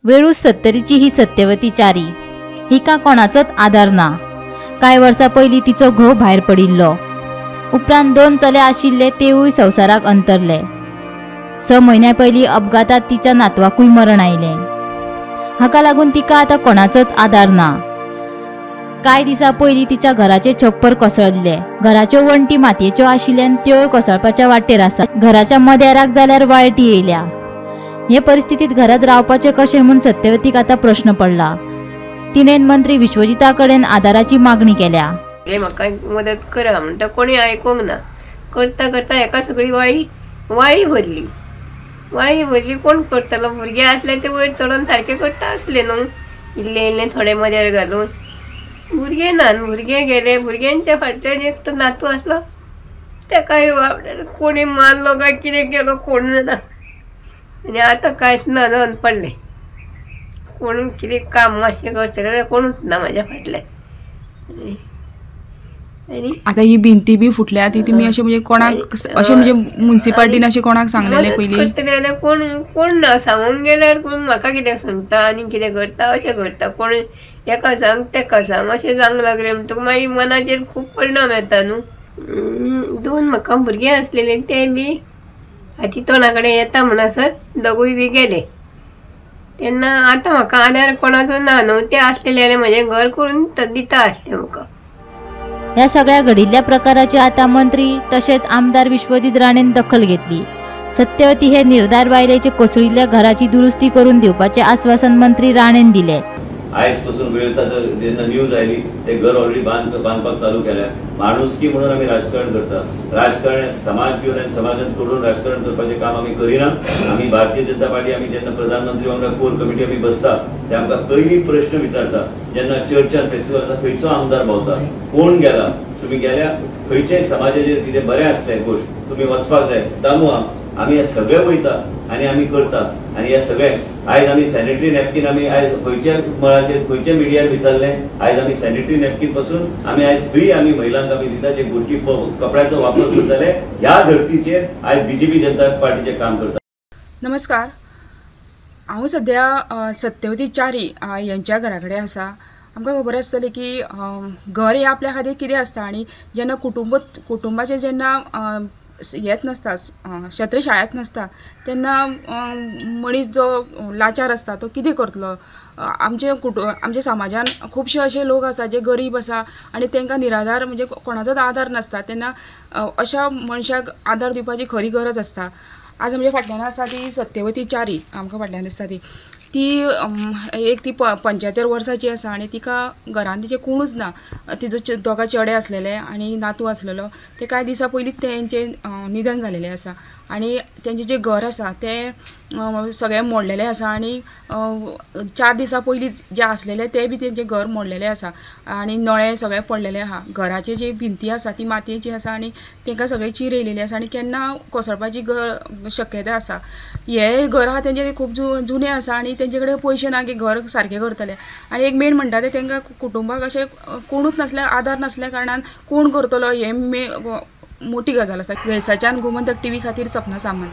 वेळूस सत्तरीची ही सत्यवती च्यारी हिका कोणाचोच आदार ना। कांय वर्सां पयलीं तिचो घोव भायर पडिल्लो। उपरांत दोन चले आशिल्ले तेवूय संवसाराक अंतरले। 6 म्हयन्यां पयलीं अपघातांत तिच्या नातवाकूय मरण आयलें। हाका लागून तिका आतां कोणाचोच आदार ना। कांय दिसां पयलीं तिच्या घराचें छप्पर कोसळिल्लें। घराच्यो वण्टी मातयेच्यो आशिल्ल्यान त्योय कोसळपाच्या वाटेर आसात। घराच्या मदेराक जाल्यार वाळटी येयल्या। हे परिस्थितीत घरात रावपाचें कशें म्हूण सत्यवतीक आतां प्रश्न पडला। तिणें मंत्री विश्वजिता कडेन आदाराची मागणी केल्या। म्हाका मदत करा म्हणटा, कोणी आयकूंक ना। करता करता हेका सगळी वाळी वाळी भरली, वाळी भरली। कोण करतलो? भुरगे आसले ते वयर चडोन सारकें करता आसले न्हू, इल्लें इल्लें थोडे मदेर घालून। भुरगे ना, भुरगे गेले। भुरग्यांच्या फाटल्यान एक तो नातू आसलो, तेकाय कोणी मारलो काय कितें केलो कोण जाणा। आनी आतां कांयच ना जावन पडलें। कोण कितें काम मातशें करतले जाल्यार कोणूच ना म्हाज्या फाटल्यान। आनी आतां ही भिंती बी फुटल्या ती तुमी अशें म्हणजे कोणाक अशें म्हणजे मुन्सिपाल्टीन अशें कोणाक सांगलेलें पयलीं? करतले जाल्यार कोण कोण ना। सांगूंक गेल्यार कोण म्हाका कितें सांगता आनी कितें करता अशें करता। कोण हेका सांग तेका सांग अशें सांगूंक लागले म्हणटकूच मागीर मनाचेर खूब परिणाम येता न्हू। दोन म्हाका भुरगे आसलेले ते बी हाती तोंडा कडेन येता म्हणसर दोगूय बी गेले। तेन्ना आतां म्हाका आदार कोणाचो ना न्हू। ते आसलेले जाल्यार म्हजें घर करून दिता आसलें म्हाका। ह्या सगळ्या घडिल्ल्या प्रकाराची आतां मंत्री तशेंच आमदार विश्वजीत राणेन दखल घेतली। सत्यवती हे निर्धार बायलेचे कोसळिल्ल्या घराची दुरुस्ती करून दिवपाचें आस्वासन मंत्री राणेन दिलें। आयज पासून वेळसाचो जेन्ना न्यूज आयली ते घर ऑलरेडी बांदपाक चालू केल्या। माणुसकी म्हणून आमी राजकारण करता। राजकारण समाज घेवन आनी समाजान तोडून राजकारण करपाचें काम आमी करिना। आमी भारतीय जनता पार्टी आमी जेन्ना प्रधानमंत्री वांगडा कोर कमिटी आमी बसता ते आमकां पयलीं प्रश्न विचारता, जेन्ना चर्चान फेस्टिवल आसा खंयचो आमदार भोंवता, कोण गेला, तुमी गेल्या खंयच्याय समाजाचेर कितें बरें आसलें गोश्ट तुमी वचपाक जाय। दामू आमी हे सगळे वयता आनी आमी करता। आनी हे सगळे आयज आमी सॅनिटरी नॅपकीन आमी आयज खंयच्या मळाचेर खंयच्या मिडियार विचारलें, आयज आमी सॅनिटरी नॅपकीन पासून आमी आयज फ्री आमी महिलांक आमी दिता, जे गोश्टी कपड्याचो वापर करतले। ह्या धर्तीचेर आयज बीजेपी जनता पार्टीचें काम करता। नमस्कार, हांव सद्या सत्यवती च्यारी यांच्या घरा कडेन आसा। आमकां खबर आसतलें की घर हें आपल्या खातीर कितें आसता आनी जेन्ना कुटुंबाचें जेन्ना हेच नासता, छत्रछायाच नासता, तेन्ना मनीस जो लाचार आसता तो कितें करतलो? आमच्या समाजान खुबशे अशे लोक आसा जे गरीब आसा आनी तांकां निराधार म्हणजे कोणाचोच आदार नासता। तेन्ना अशा मनशाक आदार दिवपाची खरी गरज आसता। आज आमच्या फाटल्यान आसा ती सत्यवती च्यारी, आमकां फाटल्यान दिसता ती ती एक ती 75 वर्सांची आसा आनी तिका घरान तिचे कोणूच ना। तिजो दोगां चेडे आसलेले आनी नातू आसलेलो। ते कांय दिसां पयलींच तेंचें निधन जालेलें आसा आनी तेंचें जें घर आसा तें सगळें मोडलेलें आसा आनी 4 दिसां पयलीं जें आसलेलें तें बी तेंचें घर मोडलेलें आसा आनी नळे सगळे पडलेले आहा। घराची जी भिंती आसा ती मातयेची आसा आनी तांकां सगळें चीर येयलेली आसा आनी केन्ना कोसळपाची शक्यता आसा। हें घर आहा तेंचें खूब जुनें आसा आनी तेंचे कडेन पयशे ना की घर सारकें करतले। आनी एक मेन म्हणटा तें तांकां कुटुंबाक अशें कोणूच नासल्या, आदार नासल्या कारणान कोण करतलो हें मोटी गजाल आसा। वेळसाच्यान गोमंतक टीव्ही खातीर सपना सामंत।